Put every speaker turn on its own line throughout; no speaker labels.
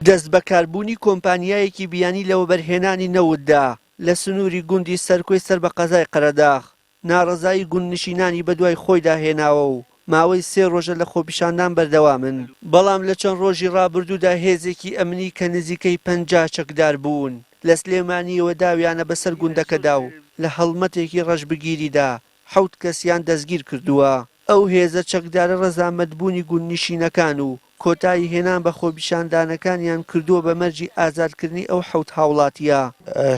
دەستبەکاربوونی کۆمپانیایەکی بیانی لە وەبەرهێنانی نەوتدا لە سنووری گوندی سەرکۆی سەر بە قەزای قەرەداغ، ناڕەزایی گوندنشینانی بەدوای خۆیدا هێناوە و ماوەی سێ ڕۆژە لە خۆپیشاندان بەردەوامن. بەڵام لە چەند ڕۆژی ڕابردوودا هێزێکی ئەمنی کە نزیکەی 50 چەکدار بوون لە سلێمانییەوە داویانە بەسەر گوندەکەدا و لە هەڵمەتێکی ڕەشبگیریدا حەوت کەسیان دەستگیر کردووە. ئەو هێزە چەکدارە ڕەزامەندبوونی گوندنشینەکان و کۆتایی هێنان بە خۆپیشاندانەکانیان کردووە بە مەرجی ئازادکردنی ئەو حەوت هاوڵاتییە.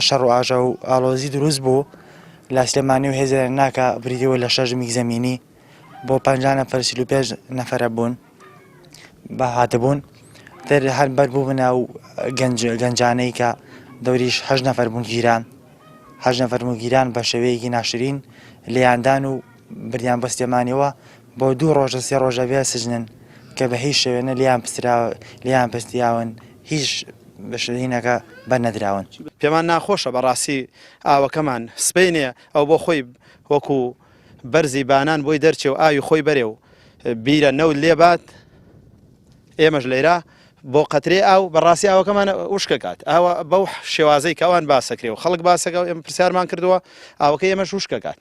شەڕ و ئاژاوە و ئاڵۆزی دروست بوو لە سلێمانی و هێزە ناکە بریتی بوو لە شەش میگ زەمینی بۆ 50 نەفەر 45 نەفەرە بوون بە هاتبوون تر هەر بەر بوو بنە و گەنج گەنجانەی کە دەوریش هەشت نەفەر بوون گیران هەشت نەفەر بوون گیران بە شێوەیەکی ناشرین لێیاندان و بردیان بۆ سلێمانیەوە بۆ دوو ڕۆژە سێ ڕۆژە بێ سجنن کە بە هیچ شێوێ نە لێیان پسرا لێیان پرسیاون هیچ بەشەینەکە بەر نەدراون.
پێمان ناخۆشە بەڕاستی ئاوەکەمان سبەینێ ئەو بۆ خۆی وەکو بەرزی بانان بۆی دەرچێ و ئاوی خۆی بەرێ و بیرە نەوت لێبات ئێمەش لێرە بۆ قەترێ ئاو بەڕاستی ئاوەکەمان وشکەکات ئاوە بەو شێوازەی کەوان باسەکرێ و خەڵک باسەکە ئێمە پرسیارمان کردووە ئاوەکەی ئێمەش وشکەکات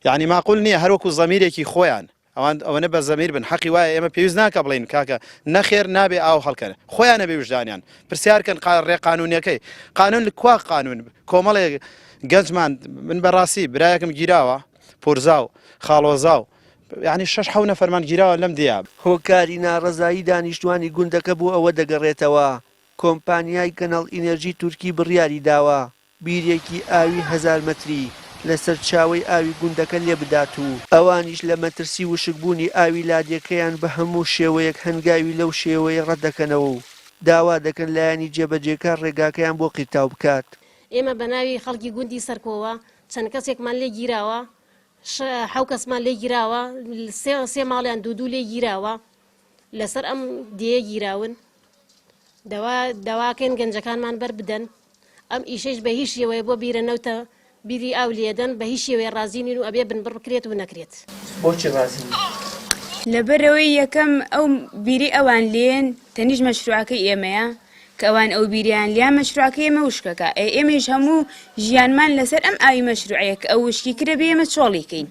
یعنی ماقول نییە هەروەکو زەمیرێکی خۆیان ئەوان ئەوەنە بە زەمیر بن حەقی وایە ئێمە پێویست ناکە بڵین کاکە نەخێر نابێ ئاو هەڵکەن خۆیانە بێ وژدانیان پرسیارکەن ڕێ قانونەکەی قانون لە کوا قانون کۆمەڵێک گەنجمان من بەڕاستی برایەکم گیراوە پورزا و خاڵۆزا و یعنی شەش حەو نەفەرمان گیراوە لەم دیا.
هۆکاری ناڕەزایی دانیشتوانی گوندەکە بۆ ئەوە دەگەڕێتەوە، کۆمپانیای کەنەڵ ئینێرجی تورکی بڕیاری داوە بیرێکی ئاوی هەزار مەتری لە سەرچاوەی ئاوی گوندەکە لێبدات و ئەوانیش لە مەترسی وشکبوونی ئاوی لادێکەیان بە هەموو شێوەیەک هەنگاوی لەو شێوەیە ڕەتدەکەنەوە و داوا دەکەن لایەنی جێبەجێکار ڕێگاکەیان بۆ قیرتاو بکات.
ئێمە بە ناوی خەڵکی گوندی سەرکۆوە چەند کەسێکمان لێ گیراوە، حەو کەسمان لێ گیراوە، سێ ماڵیان دوو دوو لێ گیراوە، لەسەر ئەم دێیە گیراون. داوا داواکەین گەنجەکانمان بەر بدەن. ئەم ئیشەیش بە هیچ شێوەیە بۆ بیرە نەوتە بیری ئاو لێدەن بە هیچ شێوەیە ڕازی نین و ئەبێ بنبڕ بکرێت و نەکرێت.
بۆچی ڕازی نین؟
لەبەرئەوەی یەکەم ئەو بیرەی ئەوان لێن تەنیشت مەشروعەکەی ئێمەیە کە ئەوان ئەو بیرەیان لیا مەشروعەکەی ئێمە وشکەکە ئێ ئێمەیش هەموو ژیانمان لەسەر ئەم ئاوی مەشروعەیە کە ئەو وشکی کرە بێ ئێمە چۆڵی کەین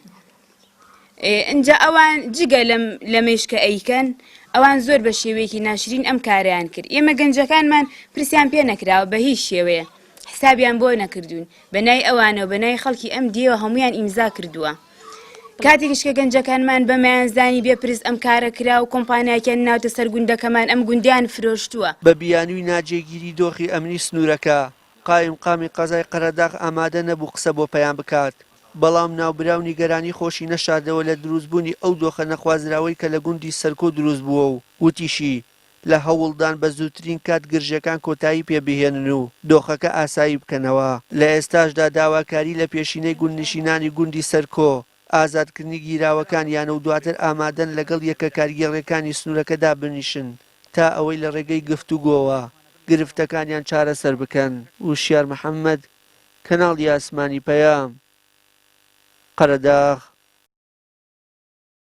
ئینجا ئەوان جگە لەم لەمەیش کە ئەیکەن ئەوان زۆر بە شێوەیەکی ناشرین ئەم کارەیان کرد ئێمە گەنجەکانمان پرسیان پێ نەکراوە بە هیچ شێوەیە حسابیان بۆ نەکردوون بە ناوی ئەوانەوە بە ناوی خەڵکی ئەم دیەوە هەمویان ئیمزا کردووە کاتێکیش کە گەنجەکانمان بەمەیان زانی بێ پرس ئەم کارە کرا و کۆمپانیاکیان ناوتە سەر گوندەکەمان ئەم گوندیان فرۆشتووە.
بە بیانووی ناجێگیری دۆخی ئەمنی سنوورەکە، قایمقامی قەزای قەرەداغ ئامادە نەبوو قسە بۆ پەیام بکات، بەڵام ناوبراو نیگەرانی خۆشی نەشاردەوە لە دروستبوونی ئەو دۆخە نەخوازراوەی کە لە گوندی سەرکۆ دروستبووە و وتیشی، لە هەوڵدان بە زووترین کات گرژیەکان کۆتایی پێ بهێنن و دۆخەکە ئاسایی بکەنەوە. لە ئێستاشدا داواکاری لە پێشینەی گوندنشینانی گوندی سەرکۆ، ئازادکردنی گیراوەکانیانە و دواتر ئامادەن لەگەڵ یەکە کارگێڕیەکانی سنوورەکە دابنیشن تا ئەوەی لە ڕێگەی گفتوگۆوە گرفتەکانیان چارەسەر بکەن. وشیار محەمەد، کەناڵی ئاسمانی پەیام، قەرەداغ.